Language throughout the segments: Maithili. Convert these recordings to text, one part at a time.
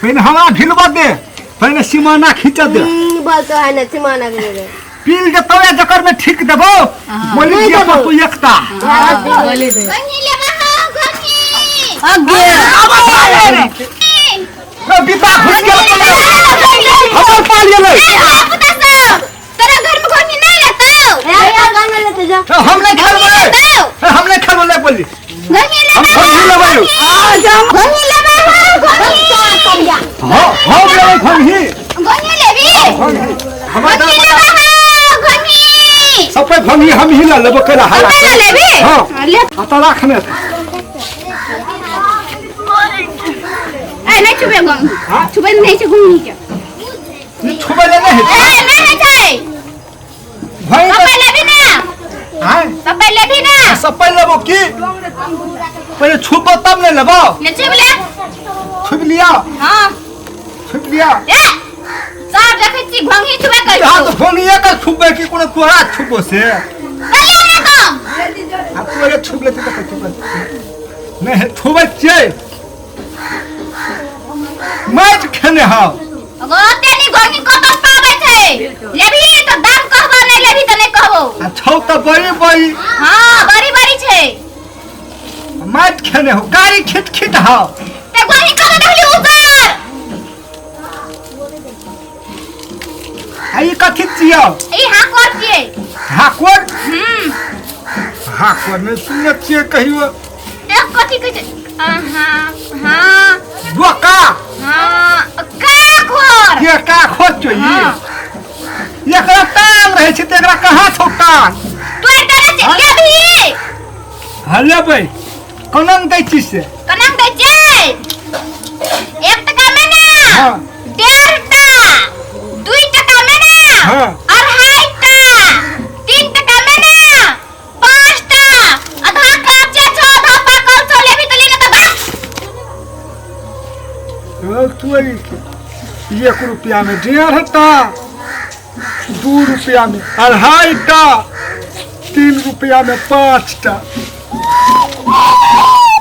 पहिने हमरा ढिलबा दे, पहिने सीमाना खींच दे। बोलतो है ना सीमाना के लिए। पील दे तोरे जकर में ठीक देबो। बोली नहीं दिया देबो। तू एकता। बोली दे। घोंघी लेबा हो घोंघी। अगे रे बिता घुस गेल हमर पाल गेलै। पुता सब तोरा घर में घोंघी नहीं लेतौ? यार गाना लेते जा। हम नहीं खेलबै। लेतौ? हम नहीं खेलबै, नहीं बोली। घोंघी हम लेबा घोंघी लेबै। घोंघी लेबा हो घोंघी। हाँ, हम लेबै घोंघी। घोंघी लेबी? घोंघी हमर घोंघी लेबा हो घोंघी। सबके घोंघी हम ही ल लेबो केला हाला। कते ले लेबी? हाँ। ले। आ तऽ राख ने। ए नहीं छुबे घोंघी। हाँ? छुबे नहीं छै घोंघी के। ई छुबै ले नहीं। ए नहीं छै। भाई पप्पा लेबी ना? हाँ। पप्पा लेबी ना? सब पहिले लेबो की? पहिले छुबो तब ने लेबो। ले छुब ले। छुब लिया। हाँ। छुब लिया। ए सब देखै छी घोंघी छुबे कर। यहाँ तऽ घोंघिए के छुबे की कोनो तोरा छुबो से? ले ना तो। आ तोरे छुब लेते तऽ छुबे नहीं छुबै छियै। माटि खेने हौ। ओते नी घोंघी कतौ पाबै छै। लेबी तऽ दाम कहबो, नहीं लेबी तऽ नहीं कहबो। आ छौ तऽ बड़ी बड़ी। हाँ बड़ी बड़ी छै। माटि खेने हौ, गाड़ी खिट खिट हौ। ते घोंघी कतौ देखली उजर? आ ई कथी छियौ? ई हाकोर छियै। हाकोर? हम्म। हाकोर नहि सुनने छियै कहियो। एक कथी कहै छै? हाँ हाँ। डोका। हाँ काखोर। के काखोर छौ ई? हाँ। एकरा टांग रहै छै तऽ एकरा कहाँ छौ टांग? तोड़ देने छै। लेबही? हाँ लेबै। कोना दै छी से? कोना दै छै? 1 टका में ना। हाँ। 1.5 टा। 2 टका में ना। हाँ। 2.5 टा। 3 टका में ना 5 टा। आधा काचे छौ आधा पाकल छौ, लेबही तऽ ले ने तऽ बा। ओ तोरी के 1 रुपया में 1.5 टा, 2 रुपया में 2.5 टा, 3 रुपया में 5 टा।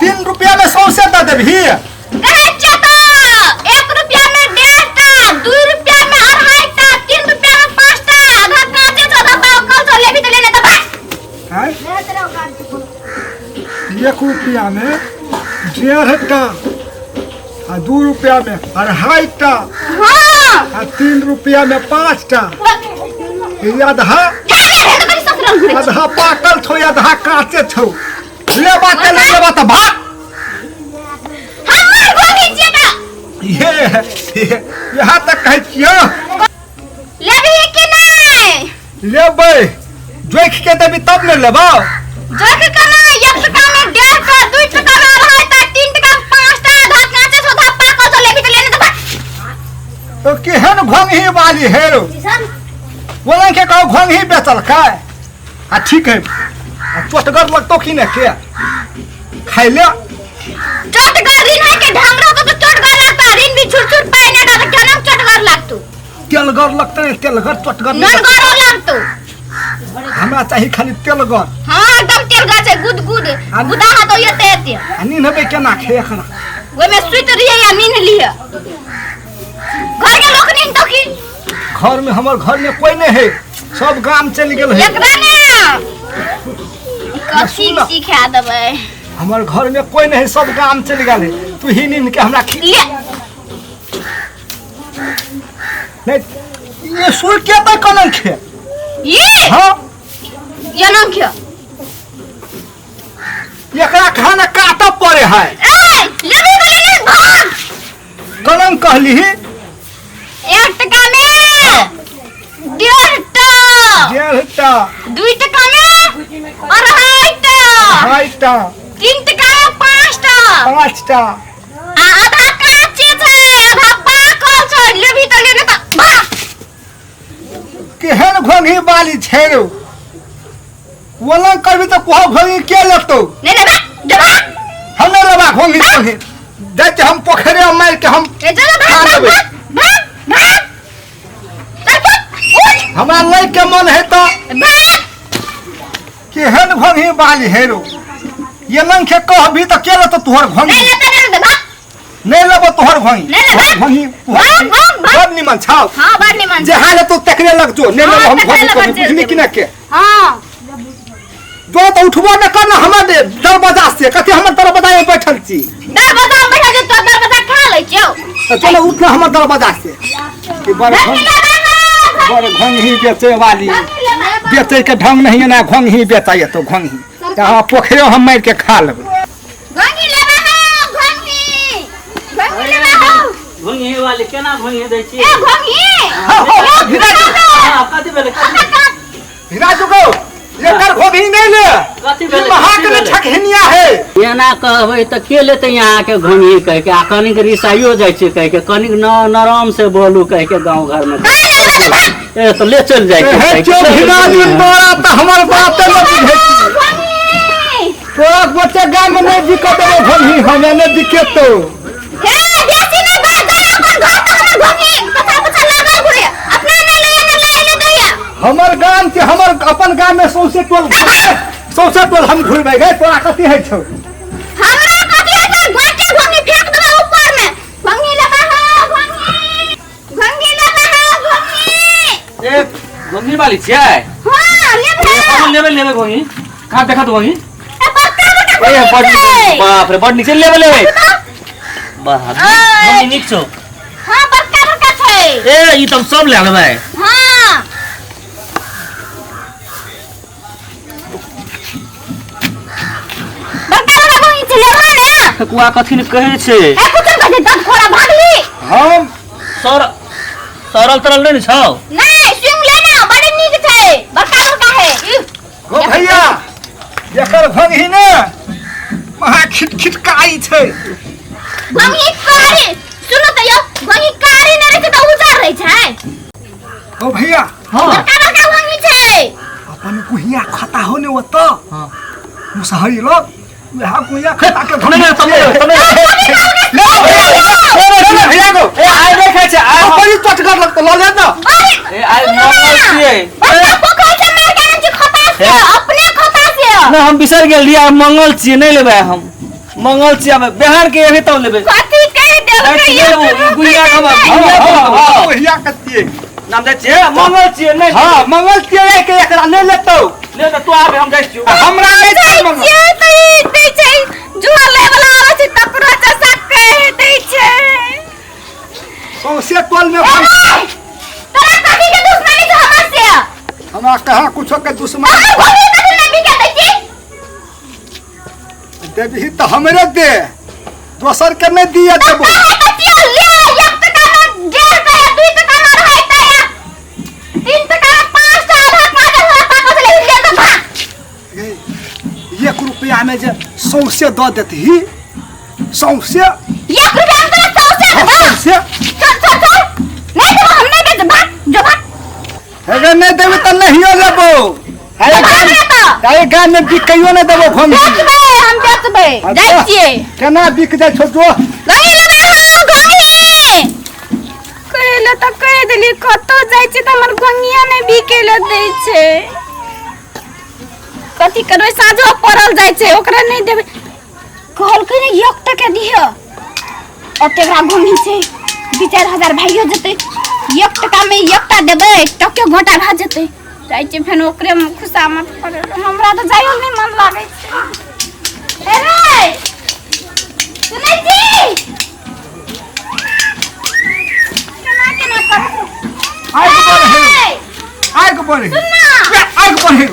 3 रुपया में सौंसे दऽ देबही? कहै छियौ तऽ 1 रुपया में 1.5 टा, 2 रुपया में 2.5 टा, 3 रुपया में 5 टा। आधा काचे छौ आधा पाकल छौ, लेबही तऽ ले ने तऽ बा। आँय? 1 रुपया में 1.5 टा आ 2 रुपया में 2.5 टा। हाँ। आ 3 रुपया में 5 टा। ई आधा आधा पाकल छौ आधा काचे छौ। लेबा के ले लेबा तऽ भाग। हमर घोंघी छियै तऽ। ये यहाँ तक कहै छियौ। लेबही कि नहि? लेबै, जोखि के देबी तब ने लेबौ। जोखि के नहि, 1 टका में 1.5 टा, 2 टका में 2.5 टा, 3 टका में 5 टा, आधा काचे छौ आधा पाकल छौ, लेबही तऽ ले, नहि तऽ भाग। तो केहन घोंघी वाली हे रो? बोलन के कहो घोंघी बेचलकै। आ ठीक है, आ चोटगर लगतो कि ने के खाइ ले। चोटगर ऋण है के ढंग रहतो तो चोटगर लगता, ऋण भी छुर छुर पाइ ने तो केना चोटगर लगतो? तेलगर लगतै, तेलगर चोटगर नहीं लगतै। ननगरो लगतो। हमरा चाही खाली तेलगर। हाँ एकदम तेलगर छै, गुद गुद गुदा हाथ एते एते। आ नींद हेबै केना खे एखना? ओहिमे सुति रहिए या नींद लिहे। घर के लोक नींद तो की? घर में हमर घर में कोई नहीं है, सब गाम चलि गेल है। एकरा ने कथी सुन। सिखा देबै? हमर घर में कोई नहीं है, सब गाम चलि गेल है। तू ही नींद के हमरा खी ले। नहीं ये सुर के तो कोना खे? ये? हाँ। ये नाम खे। एकरा खाना काटऽ पड़े है। ए लेबी तो लेने भाग। कलम कहली? 1 टका में 1.5 टा। 1.5 टा। 2 टका में 2.5 टा। 2.5 टा। 3 टका में 5 टा। 5 टा। आ आधा काचे छै आधा पाकल छै, लेबी तऽ लेने तऽ भाग। केहन घोंघी बाली छै रो? ओना करबी तऽ कोह घोंघी के लेतौ? नहीं लेबा, जबा। हम नहीं लेबा घोंघी तोंघी। जाइ छी हम पोखरे में मारि के हम ए चलो भाग खा भाग लेबै। भाग भाग भाग। चल चल उठ। हमरा लै के मन है तऽ भाग। केहन घोंघी बाली हे रो? ये लंग के कहबी तऽ के लेतौ तोहर घोंघी? नहीं लेता नहीं लेता भाग। नहीं लेबो तोहर घोंघी। नहीं लेबै? घोंघी भाग, भाग, भाग। बड़ निमन छाव। हाँ बड़ निमन जे हाल तो तकरे लग जो नहीं हाँ, लेबो हम तकरे घोंघी लग कभी जो, बुझली कि ना के। हाँ जो तो उठबो न कर ना हमर दरवाजा से कथी हमर दरवाजा में बैठल छी। दरवाजा में बैठल छी तो दरवाजा खा लै छियौ। तो चलो उठ ना हमर दरवाजा से कि बड़ घोंघी घोंघी लेबै हौ, बड़ घोंघी बेचे वाली बेचे के ढंग नहीं ना घोंघी बेचाइए तो घोंघी तो हाँ पोखरियो हम मार के खा लेबै। घोंघी लेबै हौ, घोंघी घोंघी लेबै हौ। घोंघी वाली केना घोंघी दै छी? ए घोंघी हाँ, हाँ, हीरा जी, हाँ, कथी भेलै? हीरा जी को एकर घोंघी नहीं ले। कथी ई भेलै? महाक कथी ने भेलै? छकहिनिया है। एना कहबै तऽ के लेतै अहाँके घोंघी कहि के? आ कनिक रिसाइयो जाइ छै कहि के, कनिक नरम से बोलू कहि के गाँव घर में। ए तऽ ले चलि जाइ छै हे कहि के। चो हीरा जी तोरा तऽ हमर बाते न बुझै छी। घोंघी तोरा गोटे गाम में नहीं बिकत देबो घोंघी हमे नहीं बिकेतो। हे बेसी नहीं बात जा अपन घर तक हमर घोंघी पछा पछा लागल घुरे अपना नहीं ले ना ले ले दैया। हमर गाम के हमर अपन गाम में सौंसे टोल सौंसे टोल हम घुरबै गए तोरा कथी है छौ? हमरा कथी है छौ? गोटे घोंघी फेंक देबै ऊपर में। घोंघी लेबै हौ, घोंघी घोंघी लेबै हौ, घोंघी। ए घोंघी वाली छियै? हां लेबै। ए, हम लेबै लेबै घोंघी। कहाँ देखत घोंघी? ए बड़का बड़का ए बड़ घोंघी नीक छै। बाप रे बड़ नीक छै, लेबै लेबै। बाप ऐ। घोंघी नीक छौ। हां बड़का बड़का छै। ए ई त हम सब लए लेबै। हां बड़का बड़का घोंघी छै, लेबै ने। ठकुआ कथी ने कहै छै? ए कुछ कथी दत खोरा भागली। हम सर सरल तरल नहि ने छौ? नहीं सुन ले ना बड़ी नीक छै, बड़का बड़का है। गो भैया एकर घोंघी ने महा खिट खिटकाई छै। घोंघी कारी सुनो त यो घोंघी कारी नै रहै छै त उजर रहै छै। ओ भैया हाँ बड़का बड़का घोंघी छै। अपन कुहिया खाता हो ने ओत। हाँ। मुसहरी लोग वएह कुहिया खाता के नहि नहि तब नहि तब नहि। ले भैया गो ए आइ नहि खाइ छै आइ हम- बड़ी चटगर लगतो लऽ ले न। बड़ी ए आइ मंगल छियै। बड़का पोखरि से मार के आनै छै खता से अपने खता से। नहि हम बिसरि गेल रहियै आइ मंगल छियै नहि लेबै हम मंगल छियै आब बिहार के एबै तब लेबै। कथी कहि देलकै नहि यो? लेबो, ई गुड़िया के हम- गुड़िया के हम- हाँ। कुहिया कतिये नाम दै छियै मंगल छियै नहि हाँ मंगल छियै के एकरा नहि लेतौ। ले तऽ तू आबे हम जाइ छियौ। हमरा नहि छै मंगल। छियै तऽ ई दै छै जुआ लै वाला आबै छै तकरो जैसा कहि दै छै। सौंसे टोल में ए, तोरा कथी के दुश्मनी छौ हमर से? हमरा कहाँ कुछो के दुश्मन। तोहर घोंघी कथी नहि बिके दै छी? देबही तऽ हमरे दे दोसर के नहीं दिए देबो। कहे तऽ छियौ, ले, एक टका में डेढ़ टा या दुई टका में अढ़ाई टा या तीन टका में पाँच टा, आधा कागज, आधा कागज ले ले तऽ भाग। एक रुपया में जे सौंसे दऽ देतही सौंसे। एक रुपया में तोरा सौंसे देबौ। सौंसे। चल चल चल नहीं देबौ हम नहीं बेचब, भाग जो भाग। अगर नहीं देबी तऽ नहियो लेबो। अरे भाग गाम ले तऽ। अरे गाम में बिकैयो नहीं देबो घोंघी। बेचबै हम बेचबै जाइ छियै। केना बिक जाइ छौ जो? घोंघी लेबै हौ, घोंघी। कहै तऽ कहि देलियै कतौ जाइ छियै तऽ हमर घोंघिया नहि बिकै लए दै छै। कथी करबै साँझो पड़ल जाइ छै ओकरा नहि देबै। कहलकै ने एक टके दिह ओतेकरा घोंघी छै 2-4 हजार भाइयो जेतै। एक टका में एकटा देबै टके घोटा भए जेतै। जाइ छियै फेर ओकरे खुशामद करै लए, हमरा तऽ जाइयो नहि मन लागै छै। ए रे सुनै छी केना केना करै? आगि बढ़े ए, आगि बढ़े सुन ना आगि बढ़े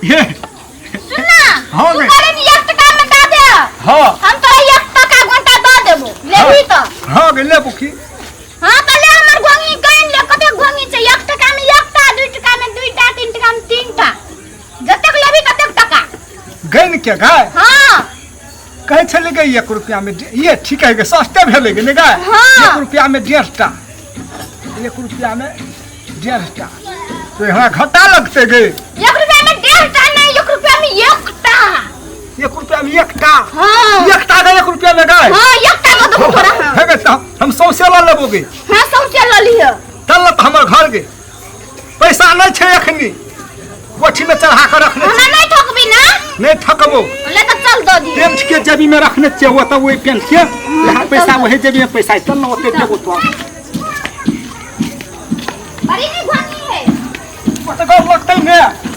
ये सुन ना हाँ तू गे। कहले नि एक टका में दऽ दे। हाँ हम तोरा एक टका घंटा दऽ देबो लेबही तऽ। हाँ गे ले बुखी। हाँ तऽ ले हमर घोंघी गनि ले कतेक घोंघी छै। एक टका में एकटा दुई टका में दुईटा तीन टका में तीनटा जतेक लेबही ततेक टका। गनि के गाय? हाँ कहै छलै गे एक रुपया में ये ठीक है गे सस्ते भेलै गे ने गाय? हाँ। एक रुपया में डेढ़ टा एक रुपया में डेढ़ टा तो यहाँ घाटा लगते गे। एक रुपया में डेढ़ टा नहीं एक रुपया में एकटा। एक रुपया में एकटा? हाँ एकटा गे एक रुपया में गाय? हाँ एकटा दऽ देबो तोरा हम। हे गे तऽ हम सौंसे लऽ लेबो गे। हाँ सौंसे लऽ लिह। चल न तऽ हमर घर गे पैसा नहीं छै एखनी कोठी में चढ़ा के रखने हमरा छी। नहीं ठकबी ना? नहीं ठकबो। ले तो चल दो दी। पेंट के जेबी में रखने छियै, ओतऽ ओहि पेंट के यहाँ पैसा वही जेबी में पैसा है, चल ना ओते देबो तो। बड़ी नहीं घोंघी है। ओतऽ गौर लगतै ने।